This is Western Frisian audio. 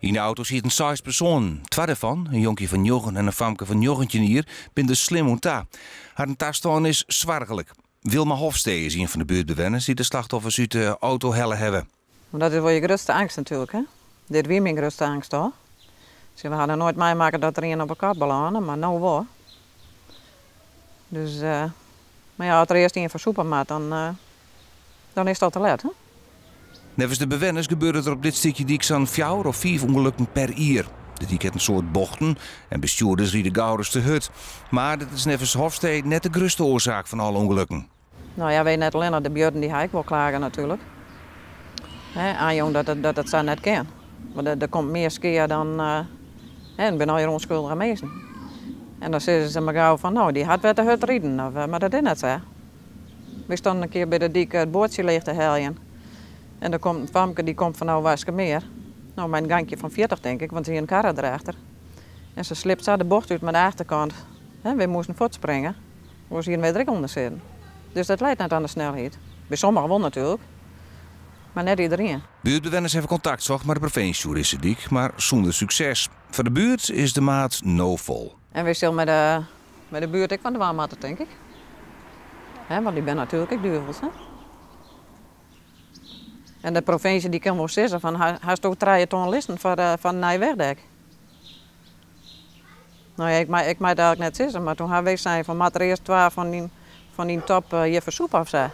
Yn de auto sieten seis persoanen. Twa dêrfan, in jonkje fan njoggen en in famke fan 19 jier, binne der slim oan ta. Harren tastân is soarchlik. Wilma Hofstee is ien fan de buertbewenners dy't de slachtoffers út de auto helle hawwe. Dat is wol je grutste eangst natuerlik, hè? Dit wie myn grutste eangst al. We hawwe noait meimakke dat der ien op 'e kop belâne, mar no wol. Dus, mar ja, as der earst ien fersûpe moat, dan, dan is it al te let, hè? Neffens de bewenners gebeure der op dit stikje dyk sa'n fjouwer of fiif ûngelokken per jier. De dyk hat in soad bochten en bestjoerders ride gauris te hurd. Mar dat is neffens Hofstee net de grutste oarsaak fan alle ûngelokken. No ja, wy net allinnich, de buorren dy ha ek wol klage natuerlik. Hè, oanjûn dat it sa net kin. Mar der komt mear skea dan, hè, it binne allegear ûnskuldige minsken. En dan sizze se mar gau fan, no, dy hat wer te hurd riden, of, mar dat is net sa. Wy stonden in kear by de dyk it boatsje leech te heljen. En der komt in famke, dy komt fanôf Waskemeer. No, mei in gankje fan 40 tink ik, want se hie in karre derachter. En se slipt sa de bocht út mei de achterkant. Hè, wy moasten fuortspringe, oars hiene wy der ek ûnder sitten. Dus dat leit net oan de snelheid. By sommigen wol natuerlik, mar net iderien. Buertbewenners hawwe kontakt socht mei de provinsje oer dizze dyk, mar sûnder sukses. Foar de buert is de maat no fol. En wy sille mei de buert ek wat dwaan moatte, tink ik. Hè, want dy binne natuerlik ek duvels, hè? En de provinsje dy kin wol sizze fan, hasto 3 ton listen foar in nij wegdek? No ja, ik mei it eigentlik net sizze, mar toen ha wy sein fan, moat der earst 2 fan dyn top hjir fersûpe of sa?